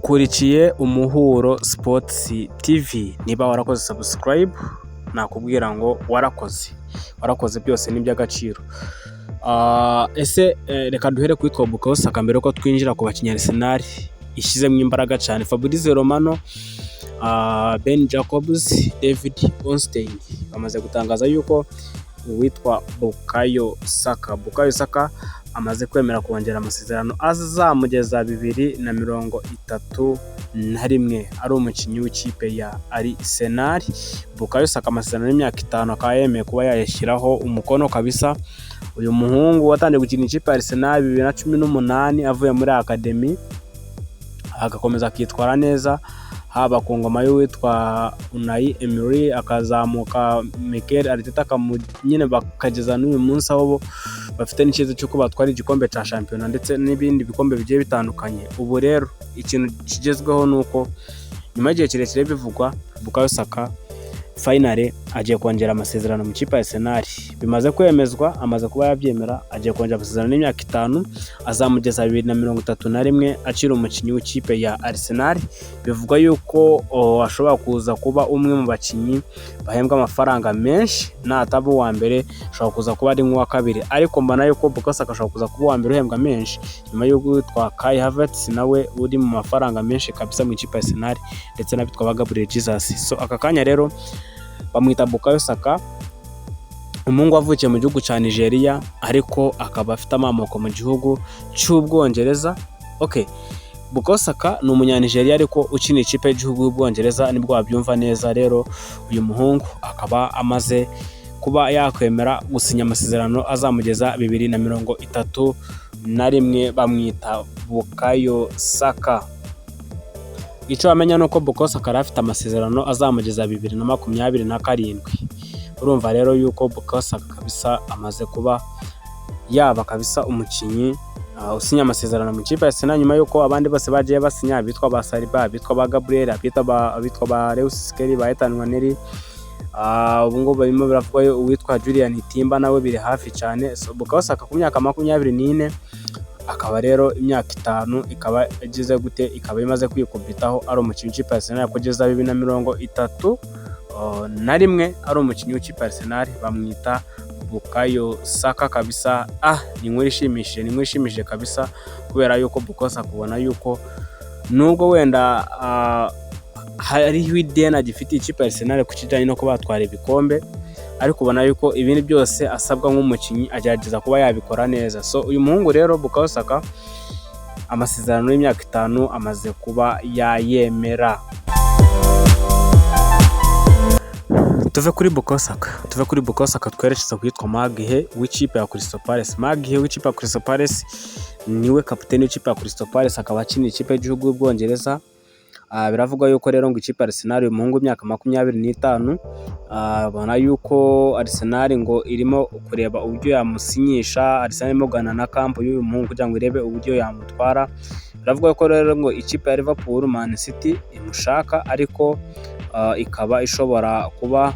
Ukurikiye Umuhuro Sports TV, niba warakoze subscribe nakubwira ngo warakoze, warakoze byose ni iby'agaciro. Ese reka duhere kuri Bukayo Saka mbere yuko twinjira ku bakinnyi Arsenal ishyizemo imbaraga cyane: Fabrizio Romano, Ben Jacobs, David Ornstein bamaze gutangaza yuko uwitwa Bukayo Saka amaze kwemera kongera amasezerano azamugeza 2031, ari umukinnyi w'ikipe ya Arsenal. Bukayo Saka amasezerano y'imyaka 5 akaba yemeye kuba yayashyiraho umukono kabisa. Uyu muhungu watangiye gukina ikipe ya Arsenal 2018 avuye muri academy, agakomeza akitwara neza haba ku ngoma y'uwitwa Unai Emery, akazamuka Mikel Arteta nyine bakageza n'uyu munsi aho bo bafite n'icyizere cy'uko batwara igikombe cya shampiyona ndetse n'ibindi bikombe bigiye bitandukanye. Ubu rero ikintu kigezweho ni uko nyuma y'igihe kirekire bivugwa, Bukayo Saka finally agiye kongera amasezerano mu kipe ya Arsenal. Bimaze kwemezwa, amaze kuba yabyemera, agiye kongera amasezerano y'imyaka 5 azamugeza 2031 akiri umukinnyi w'ikipe ya Arsenal. Bivugwa yuko ashobora kuza kuba umwe mu bakinnyi bahembwa amafaranga menshi, nataba uwa mbere ashobora kuza kuba ari nk'uwa kabiri, ariko mbona yuko Bukayo Saka ashobora kuza kuba uwa mbere uhembwa menshi nyuma y'uko witwa Kai Havertz nawe uri mu mafaranga menshi kabisa mu ikipe ya Arsenal, ndetse n'abitwa ba Gabriel Jesus. So aka kanya rero bamwita Bukayo Saka, umuhungu wavukiye mu gihugu cya Nigeria ariko akaba afite amamoko mu gihugu cy'Ubwongereza. Okay, Bukayo Saka ni umunyanigeriya ariko ukina ikipe y'igihugu y'Ubwongereza, nibwo wabyumva neza. Rero uyu muhungu akaba amaze kuba yakwemera gusinya amasezerano azamugeza 2031, bamwita Bukayo Saka. Icyo wamenya ni uko Bukayo Saka yari afite amasezerano azamugeza 2027. Urumva rero yuko Bukayo Saka kabisa amaze kuba yaba kabisa umukinnyi usinya amasezerano mu ikipe ya Arsenal, nyuma y'uko abandi bose bagiye basinya, abitwa ba Saliba, abitwa ba Gabriel, abitwa ba Lewis Skelly, ba Ethan Nwaneri. Ubu ngubu barimo biravugwa uwitwa Jurrien Timber nawe biri hafi cyane. So Bukayo Saka ku myaka 24 akaba rero imyaka 5 ikaba igize gute, ikaba imaze kwikubitaho ari umukinnyi w'ikipe ya Arsenal kugeza 2031 ari umukinnyi w'ikipe ya Arsenal, bamwita Bukayo Saka kabisa. Ni inkuru ishimishije, ni inkuru ishimishije kabisa, kubera yuko Bukayo Saka ubona yuko nubwo wenda hariho ideni agifitiye ikipe ya Arsenal ku kijyanye no kuba batwara ibikombe, ariko ubona yuko ibindi byose asabwa nk'umukinnyi agerageza kuba yabikora neza. So uyu muhungu rero Bukayo Saka amasezerano y'imyaka 5 amaze kuba yayemera. Tuve kuri Bukayo Saka twerekeza ku yitwa Marc Guehi w'ikipe ya Crystal Palace. Marc Guehi w'ikipe ya Crystal Palace niwe kapiteni w'ikipe ya Crystal Palace, akaba akinira ikipe y'igihugu y'Ubwongereza. Biravugwa yuko rero ngo ikipe ya Arsenal, uyu muhungu w'imyaka 25, ubona yuko Arsenal ngo irimo kureba uburyo yamusinyisha. Arsenal irimo kuganira na camp y'uyu muhungu kugira ngo irebe uburyo yamutwara. Biravugwa ko rero ngo ikipe ya Liverpool, Man City imushaka, ariko ikaba ishobora kuba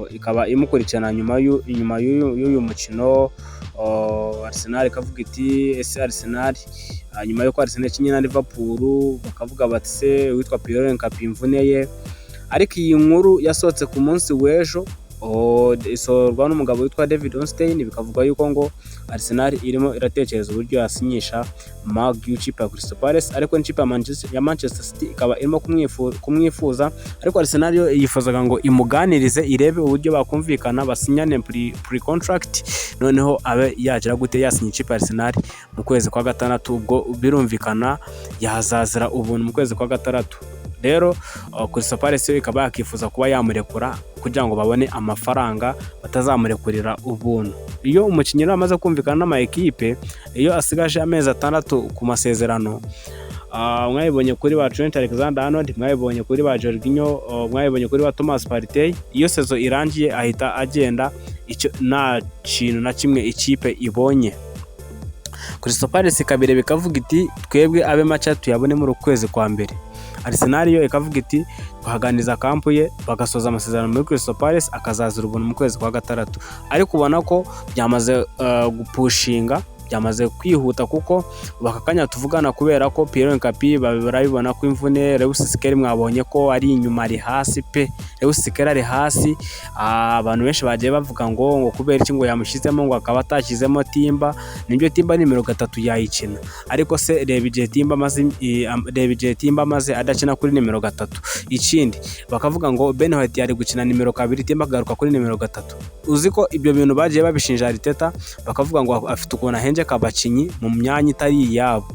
ikaba imukurikirana nyuma y'uyu mukino. Arsenal ikavuga iti ese Arsenal, nyuma y'uko Arsenal ikinnye na Liverpool, bakavuga bati se uwitwa Piero Hincapié imvune ye. Ariko iyi nkuru yasohotse ku munsi w'ejo, isohorwa n'umugabo witwa David Ornstein, bikavuga yuko ngo Arsenal irimo iratekereza uburyo yasinyisha Marc Guehi w'ikipe ya Crystal Palace, ariko n'ikipe ya Manchester City ikaba irimo kumwifuza, ariko Arsenal yo yifuzaga ngo imuganirize irebe uburyo bakumvikana basinyane pre contract, noneho abe yagira gute, yasinya ikipe ya Arsenal mu kwezi kwa gatandatu. Ubwo birumvikana yazazira ubuntu mu kwezi kwa gatandatu. Rero Crystal Palace yo ikaba yakifuza kuba yamurekura kugira ngo babone amafaranga, batazamurekurira ubuntu. Iyo umukinnyi rero amaze kumvikana n'ama ekipe, iyo asigaje amezi 6 ku masezerano, mwabibonye kuri ba Trent Alexander-Arnold, mwabibonye kuri ba Jorginho, mwabibonye kuri ba Thomas Partey, iyo saison irangiye ahita agenda icyo nta kintu na kimwe ikipe ibonye. Crystal Palace ikabireba ikavuga iti twebwe abe make tuyabone muri uku kwezi kwa mbere. Arsenal yo ikavuga iti twaganiriza camp ye bagasoza amasezerano muri Crystal Palace, akazazira ubuntu mu kwezi kwa gatandatu. Ariko ubona ko byamaze gupushinga, byamaze kuba byagira gute, byamaze kuba Byamaze kwihuta kuko ubu aka kanya tuvugana, kubera ko Piero Hincapié barabibona ko imvune, Lewis Skelly mwabonye ko ari inyuma, ari hasi pe. Lewis Skelly ari hasi. Abantu benshi bagiye bavuga ngo kubera iki ngo yamushyizemo, ngo akaba atashyizemo Timber. Nibyo, Timber nimero 3 yayikina, ariko se reba igihe Timber amaze adakina kuri nimero 3. Ikindi bakavuga ngo Ben White yari gukina nimero 2, Timber akagaruka kuri nimero 3. Uzi ko ibyo bintu bagiye babishinja Arteta, bakavuga ngo afite ukuntu ahengeka abakinnyi mu myanya itari iyabo.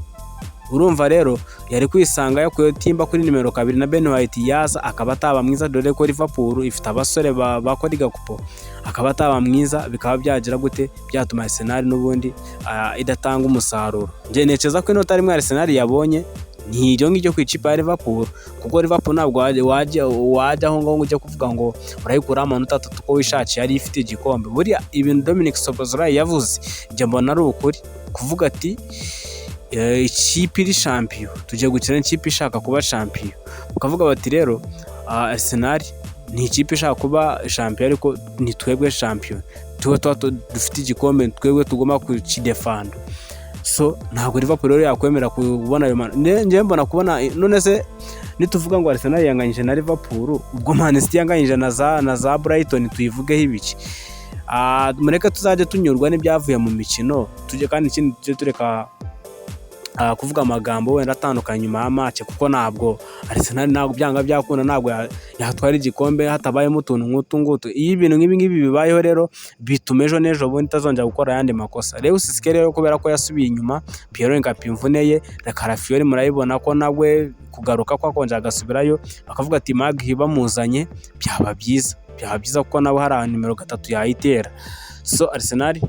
Urumva rero yari kwisanga yakuye Timber kuri nimero 2, na Ben White yaza akaba ataba mwiza, dore ko Liverpool ifite abasore bakora Gakpo, akaba ataba mwiza, bikaba byagira gute? Byatuma Arsenal n'ubundi idatanga umusaruro. Njye ntekereza ko inota rimwe Arsenal yabonye ni iryo ngiryo ku ikipe ya Liverpool, kuko Liverpool ntabwo wajya aho ngaho ngo ujye kuvuga ngo urayikuraho amanota 3 uko wishakiye yari ifite igikombe. Buriya ibintu Dominic Szoboszlai yavuze, njye mbona ari ukuri, kuvuga ati ikipe iri champion, tugiye gukina n'ikipe ishaka kuba champion. Bakavuga bati rero Arsenal ni ikipe ishaka kuba champion, ariko ni twebwe champion, tuba dufite igikombe, twebwe tugomba kukidefanda. So ntabwo Liverpool rero yakwemera kubona ayo manota. Njye mbona kubona, none se nituvuga ngo Arsenal yanganyije na Liverpool, ubwo Man City yanganyije na za Brighton tuyivugeho ibiki? Mureke tuzajye tunyurwa n'ibyavuye mu mikino, tujye kandi ikindi tujye tureka kuvuga amagambo wenda atandukanye nyuma ya match, kuko ntabwo Arsenal, ntabwo byanga byakunda, ntabwo yatwara igikombe hatabayemo utuntu nk'utu ngutu. Iyo ibintu nk'ibi ngibi bibayeho rero, bituma ejo n'ejo bundi itazongera gukora ayandi makosa. Lewis Skelly rero kubera ko yasubiye inyuma, Piero Hincapié imvune ye, Calafiori murayibona ko nawe kugaruka ko akongera agasubirayo, bakavuga ati Maguire bamuzanye byaba byiza, byaba byiza kuko nawe hari ahantu nimero 3 yayitera. So Arsenal,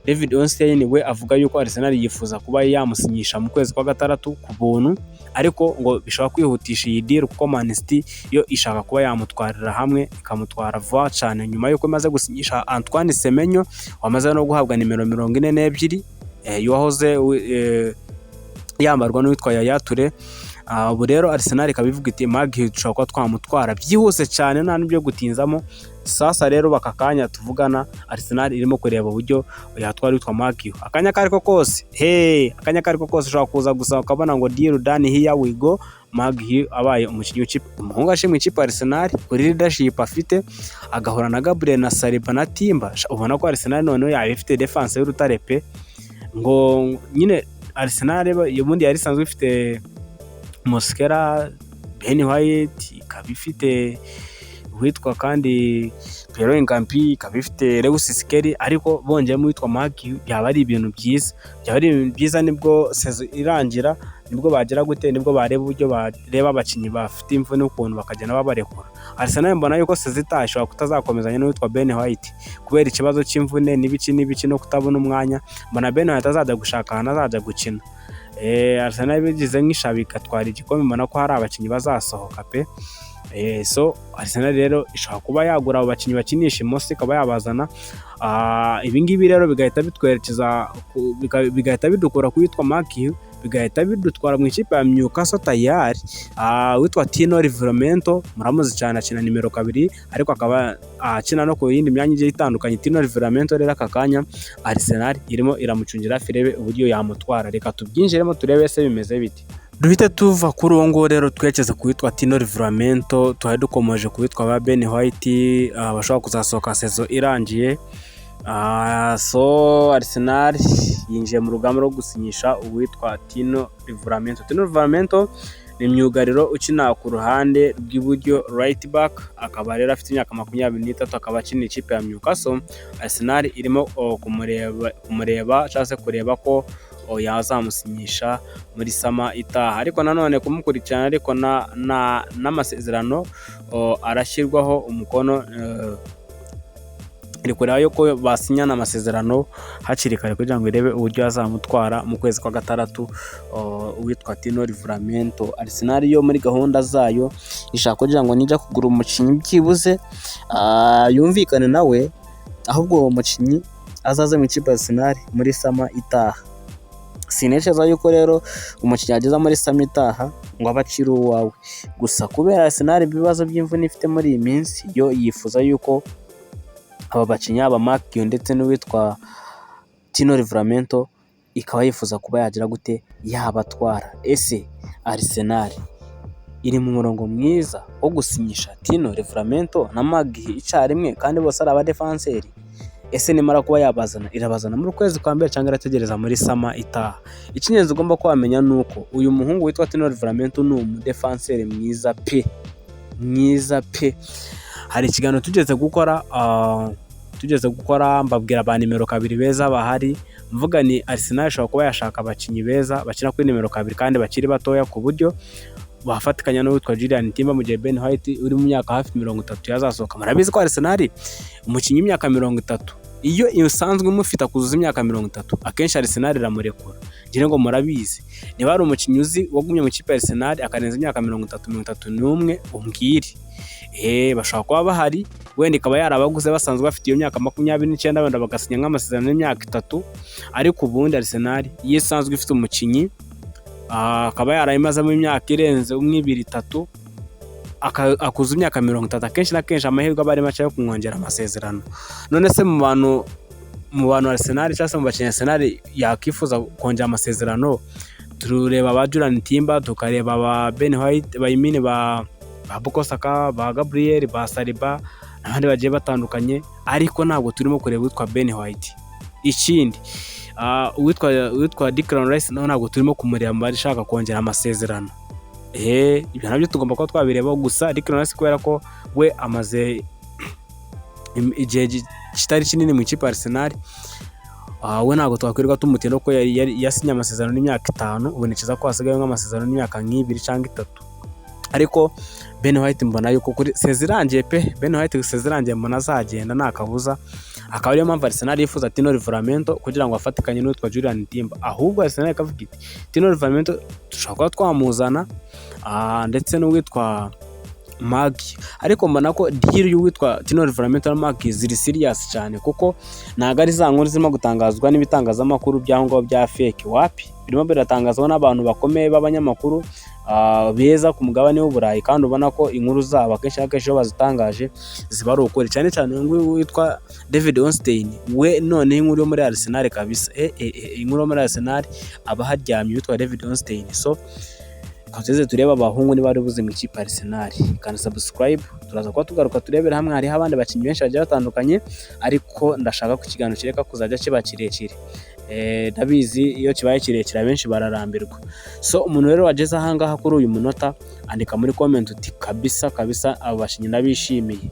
David Ornstein we avuga yuko Arsenal yifuza kuba yamusinyisha mu kwezi kwa gatandatu ku buntu, ariko ngo bishobora kwihutisha iyi deal kuko Man City yo ishaka kuba yamutwarira hamwe, ikamutwara vuba cyane nyuma yuko imaze gusinyisha Antoine Semenyo wamaze no guhabwa nimero 42 wahoze yambarwa n'uwitwa Yaya Touré. Ubu rero Arsenal ikaba ivuga iti Maguire dushobora kuba twamutwara byihuse cyane, nta n'ibyo gutinzamo. Sasa rero baka kanya tuvugana, Arsenal irimo kureba uburyo yatwara witwa Maguire akanya kariko kose. Hey, akanya kariko kose ushobora kuza gusa ukabona ngo deal done, here we go, Maguire abaye umukinnyi w'ikipe. Umuhungu ashimwe ikipe ya Arsenal kuri leadership afite, agahura na Gabriel na Saliba na Timber. Ubona ko Arsenal noneho yaba ifite defense y'urutare pe. Ngo nyine Arsenal ubundi yari isanzwe ifite Mosquera, Ben White, ikaba ifite uwitwa kandi Piero Hincapié, ikaba ifite Lewis Skelly, ariko bongeyemo uwitwa Maguire byaba ari ibintu byiza, byaba ari ibintu byiza. Nibwo saison irangira nibwo bagira gute? Nibwo bareba uburyo bareba abakinnyi bafite imvune ukuntu bakagenda babarekura. Arsenal mbona yuko saison itaha ishobora kutazakomezanya n'uwitwa Ben White kubera ikibazo cy'imvune n'ibiki n'ibiki no kutabona umwanya. Mbona Ben White azajya gushaka ahantu azajya gukina. Arsenal bigize nk'ishabi igatwara igikombe, mbona ko hari abakinnyi bazasohoka pe. So Arsenal rero ishobora kuba yagura abo bakinnyi bakinisha imoso, ikaba yabazana. Ibi ngibi rero bigahita bitwerekeza, bigahita bidukura ku witwa Maguire, bigahita bidutwara mu ikipe ya Newcastle tayari. Witwa Tino Livramento muramuzi cyane, akina nimero 2, ariko akaba akina no ku yindi myanya igiye itandukanye. Tino Livramento rero aka kanya Arsenal irimo iramucungira hafi, irebe uburyo yamutwara. Reka tubyinjiremo turebe ese bimeze bite. Duhite tuva kuri uwo nguwo rero twerekeza ku witwa Tino Livramento. Tuhari dukomeje ku witwa ba Ben White bashobora kuzasohoka saison irangiye. So Arsenal yinjiye mu rugamba rwo gusinyisha uwitwa Tino Livramento. Tino Livramento ni myugariro ukina ku ruhande rw'iburyo, right back, akaba rero afite imyaka 23, akaba akina ikipe ya Newcastle. Arsenal irimo kumureba cyangwa se kureba ko yazamusinyisha muri summer itaha, ariko nanone kumukurikirana, ariko n'amasezerano arashyirwaho umukono, iri kureba yuko basinyana amasezerano hakiri kare kugira ngo irebe uburyo yazamutwara mu kwezi kwa gatandatu uwitwa Tino Livramento. Arsenal yo muri gahunda zayo ishaka kugira ngo nijya kugura umukinnyi byibuze yumvikane nawe, ahubwo uwo mukinnyi azaze mu ikipe ya Arsenal muri summer itaha. Sintekereza yuko rero umukinnyi ageza muri summer itaha ngo abe akiri uwawe. Gusa kubera Arsenal ibibazo by'imvune ifite muri iyi minsi, yo yifuza yuko aba bakinnyi, aba Marc ndetse n'uwitwa Tino Livramento. ikaba yifuza kuba yagira gute? Yabatwara. Ese Arsenal iri mu murongo mwiza wo gusinyisha Tino Livramento na Maguire icyarimwe, kandi bose ari abadefanseri? Ese nimara kuba yabazana, irabazana muri kwezi kwa mbere cyangwa irategereza muri summer itaha? Icy'ingenzi ugomba kuba wamenya ni uko uyu muhungu witwa Tino Livramento ni umudefanseri mwiza pe, mwiza pe. Hari ikiganiro tugeze gukora, mbabwira ba nimero 2 beza bahari, mvuga ni Arsenal ishobora kuba yashaka abakinnyi beza bakina kuri nimero 2 kandi bakiri batoya, ku buryo bafatikanya n'uwitwa Jurrien Timber mu gihe Ben White uri mu myaka hafi 30 yazasohoka. Murabizi ko Arsenal umukinnyi w'imyaka 30, iyo usanzwe umufite akuzuza imyaka 30, akenshi Arsenal iramurekura. Ngira ngo murabizi. Niba hari umukinnyi uzi wagumye mu ikipe ya Arsenal akarenza imyaka 30, 31, umbwire. Bashobora kuba bahari, wenda ikaba yarabaguze basanzwe bafite iyo myaka 29, wenda bagasinya nk'amasezerano y'imyaka 3. Ariko ubundi Arsenal iyo isanzwe ifite umukinnyi, akaba yarayimazemo imyaka irenze umwe, ibiri, itatu, akuza imyaka 30, akenshi na kenshi amahirwe aba ari make yo kumwongera amasezerano. None se mu bantu Arsenal cyangwa se mu bakinnyi Arsenal yakwifuza kongera amasezerano, tureba ba Jurrien Timber, tukareba ba Ben White, ba Imini, ba Bukayo Saka, ba Gabriel, ba Saliba n'abandi bagiye batandukanye, ariko ntabwo turimo kureba uwitwa Ben White. Ikindi, uwitwa Declan Rice nawe ntabwo turimo kumureba mu bashaka kongera amasezerano. Ibyo nabyo tugomba kuba twabirebaho. Gusa Declan Rice, kubera ko we amaze igihe kitari kinini mu ikipe ya Arsenal, we ntabwo twakwirirwa tumutinda kuko yari yasinye amasezerano y'imyaka 5. Ubu nikiza ko hasigaye nk'amasezerano y'imyaka nk'ibiri cyangwa itatu. Ariko Ben White mbona yuko kuri saison irangiye pe, Ben White saison irangiye mbona azagenda nta kabuza. Akaba ariyo mpamvu Arsenal yifuza Tino Livramento kugira ngo afatikanye n'uwitwa Jurrien Timber. Ahubwo Arsenal ikavuga iti: "Tino Livramento dushobora kuba twamuzana, ndetse n'uwitwa Magi." Ariko mbona ko deal y'uwitwa Tino Livramento na Magi ziri serious cyane, kuko ntabwo ari za nkuru zirimo gutangazwa n'ibitangazamakuru by'aho ngaho bya fake. Wapi, birimo biratangazwa n'abantu bakomeye b'abanyamakuru beza ku mugabane w'Uburayi, kandi ubona ko inkuru zabo akenshi na kenshi iyo bazitangaje ziba ari ukuri, cyane cyane uyu nguyu witwa David Ornstein. We noneho inkuru yo muri Arsenal kabisa, inkuru yo muri Arsenal aba haryamye witwa David Ornstein. So tuze turebe abahungu niba bari buze mu ikipe Arsenal. Kandi subscribe, turaza kuba tugaruka turebera hamwe. Hariho abandi bakinnyi benshi bagiye batandukanye, ariko ndashaka ko ikiganiro kireka kuzajya kiba kirekire. Ndabizi iyo kibaye kirekire abenshi bararambirwa. So umuntu rero wageze ahangaha kuri uyu munota, andika muri comment uti: "Kabisa kabisa, abo bakinnyi ndabishimiye."